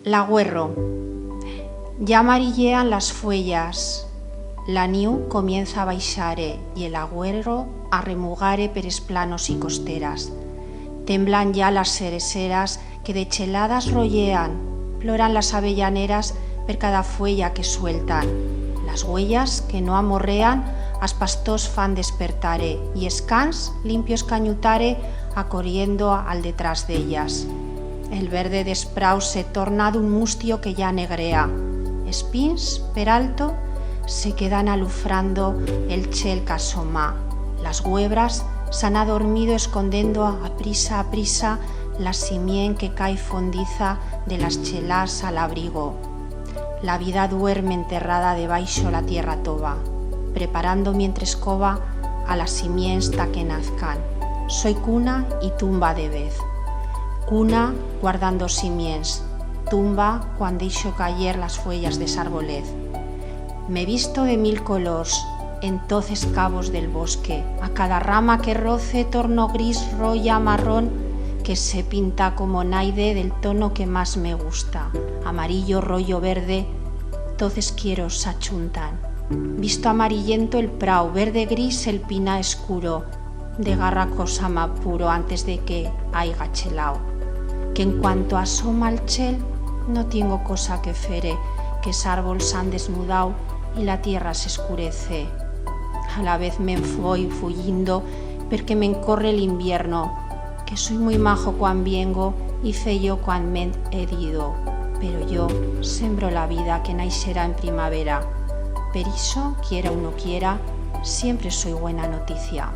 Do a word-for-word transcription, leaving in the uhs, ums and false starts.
L'agüerro. Ya amarillean las fuellas, la niu comienza a baixare y el agüerro a remugare per es planos y costeras. Temblan ya las cereseras que de cheladas rollean, ploran las avellaneras per cada fuella que sueltan. Las uellas que no amorrean as pastors fan despertare y es cans limpios canyutare acorriendo al detrás d'ellas. El verde d'es praus se torna d'un mustio que ya negrea. Es pins, per alto, se quedan alufrando el chel qu'asoma. Las güebras s'han adormido escondendo a prisa a prisa la simient que cai fondiza de las chelás a l'abrigo. La vida duerme enterrada debaixo la tierra tova, preparando mientres cova a las simients ta que nazcan. Soi cuna y tumba de vez. Cuna guardando simients, tumba cuan deixo cayer las fuellas d'es arbolez. Me visto de mil colors en toz es cabos del bosque. A cada rama que roce torno gris, roya, marrón, que se pinta como naide del tono que mas me gusta. Amarillo, royo, verde, toz es quieros s'achuntan. Visto amarillento el prau, verde gris el pinar escuro, de garra cosa m'apuro antes de que haiga chelau. Que en cuanto asoma el chel, no tiengo cosa que fere, que es arbols s'han desnudau y la tierra s'escurece. Alavez me'n foi fuyindo perque me'n corre l'invierno, que soi muy majo cuan viengo y feyo cuan me'n he dido, pero yo sembro la vida que naixerá en primavera. Per ixo, quiera u no quiera, siempre soi buena noticia.